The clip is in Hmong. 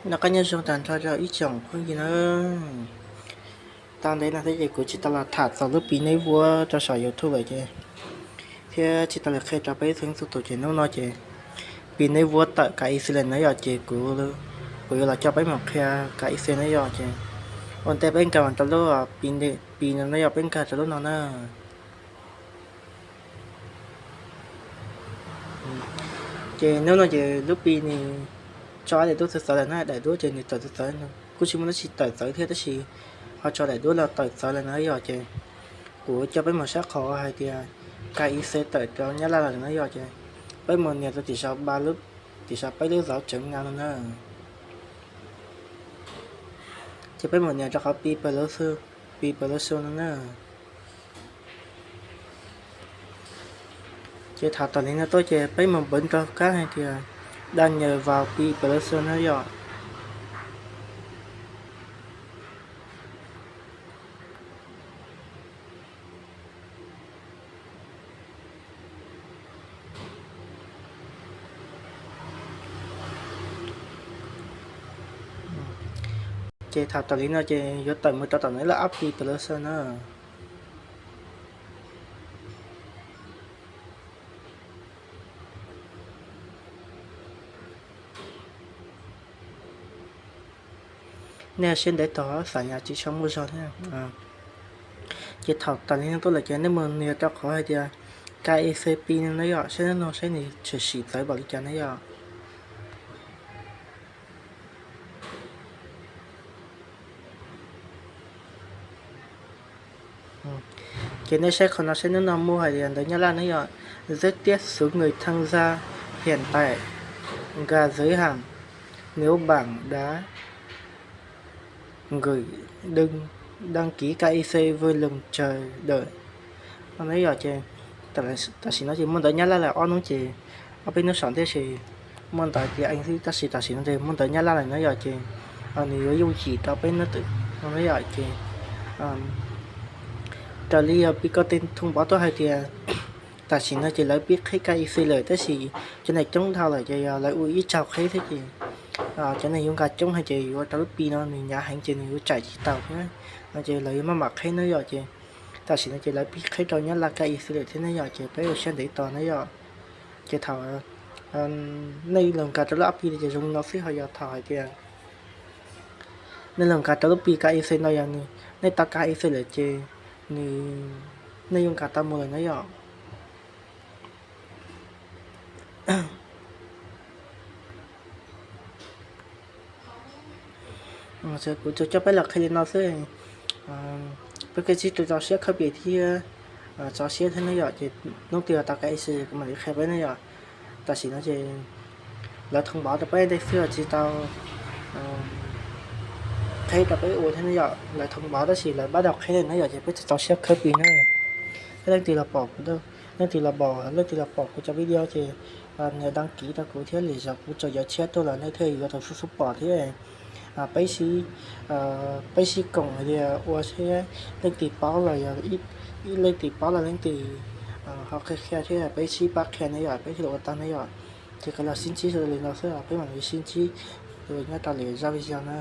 Noj qab nyob zoo tag nrho rau ib tsoom phooj ywg na. Tau ntev no thiab ces kuv tsis tau los tham txog lub Pi neb vuab rau saum YouTube lawm ces, thiab tsis tau los qhia rau peb txhua txhua tus ces hnub no ces Pi neb vuab tawm K I C lawm na yom ces kuv, kuv yuav los coj peb mus qhia K I C na yom ces ua ntej peb nkag mus rau lub Pi, Pi no na yom, peb nkag rau lub no na. Ces hnub no ces lub Pi nws tso daim duab txawv txawv lawm na, daim duab ces nws tawm txawv txawv, kuj tsis muaj dab tsi tawm txawv thiab tab sis ho tso daim duab los tawm txawv lawm na yom ces kuv coj peb mus saib qhov hais tias K I C tawm rau Nyab Laj lawm na yom ces peb mus nias rau tim saum ba lub, tim saum peb lub zauv tsev na no na. Ces peb mus nias rau qhov Pi Plus, Pi Plus no na. Ces thaum tawm li no tuaj ces peb mus npawv nrog kab hais tias đăng nhập vào Pi Plus na yom. Ces thaum tawm li no ces yuav tawm mus rau tom neb lub app Pi Plus na. Nej siab ntev tos, xav nyas tsis tshua muaj zog thiab. Ces thaum tawm li no tuaj lawm ces nej mus nias rau qhov hais tias K I C Pi no na yom, saib hnub no saib nws tshwm sim txawv npaum li cas na yom. Ces nej saib qhov no saib hnub no muaj hais tias ntawv Nyab Laj na yom, rất tiếc số người tham gia hiện tại, gà giới hạn, nếu bạn đã gửi đơn đăng ký K I C vui lòng chờ đợi no na yom ces tam sim no ces muaj ntawv Nyab Laj lawm ob hnub ces, ob peb hnub saum thiab ces muaj ntawv tias English xwb tab sis tam sim no ces muaj ntawv Nyab Laj lawm na yom ces nws yuav yooj yim rau peb na twm no na yom ces raws li yog Pi ko tej thông báo tuaj hais tias tam sim no ces lawv pib qheb K I C lawm tab sis cov neeg coob dhau lawm ces yog lawv ua ib zaug qheb thiab ces cov neeg yuav nkag coob heev ces yuav rau lub Pi no nws hnyav heev ces nws yuav tsaim tsis tau thiab no ces lawv yuav maj mam qheb na yom ces tam sim no ces lawv pib qheb rau Nyab Laj K I C lawm thiab na yom ces peb ua siab ntev tos na yom. Ces thaum nej los nkag rau lub app Pi ces zoo li no xwb, ho yog thaum hais tias nej los nkag rau lub Pi K I C no yog nej tau K I C lawm ces nws, nej yuav nkag tau mus lawm na yom. Kuv tsuas coj peb los qhia li no xwb. Peb kev tsis tau tso siab khawb pes thiab, tso siab thiab na yom ces hnub twg tau K I C kuv mam li qhia peb na yom. Tam sim no ces lawv thông báo rau peb ntej xwb los tsis tau qheb rau peb ua thiab na yom, lawv thông báo tab sis lawv bắt đầu qheb lawm na yom ces peb tsis tau tso siab khawb pes na. Leej twg los pom, leej twg los pom, leej twg los pom kuv cov video ces nias đăng ký rau kuv thiab, lwm zaus kuv tseem yuav tshiab tuaj los nej thiaj yuav tau xub xub pom thiab. Peb sib, peb sib koom hais tias ua thiab, leej twg paub los yog, leej twg paub los leej twg ho qhia qhia thiab peb sib pab qhia na yom, peb thiaj li ua tau na yom. Ces kuv los sib ntsib li no xwb, peb mam li sib ntsib nyob rau lwm zaj video na.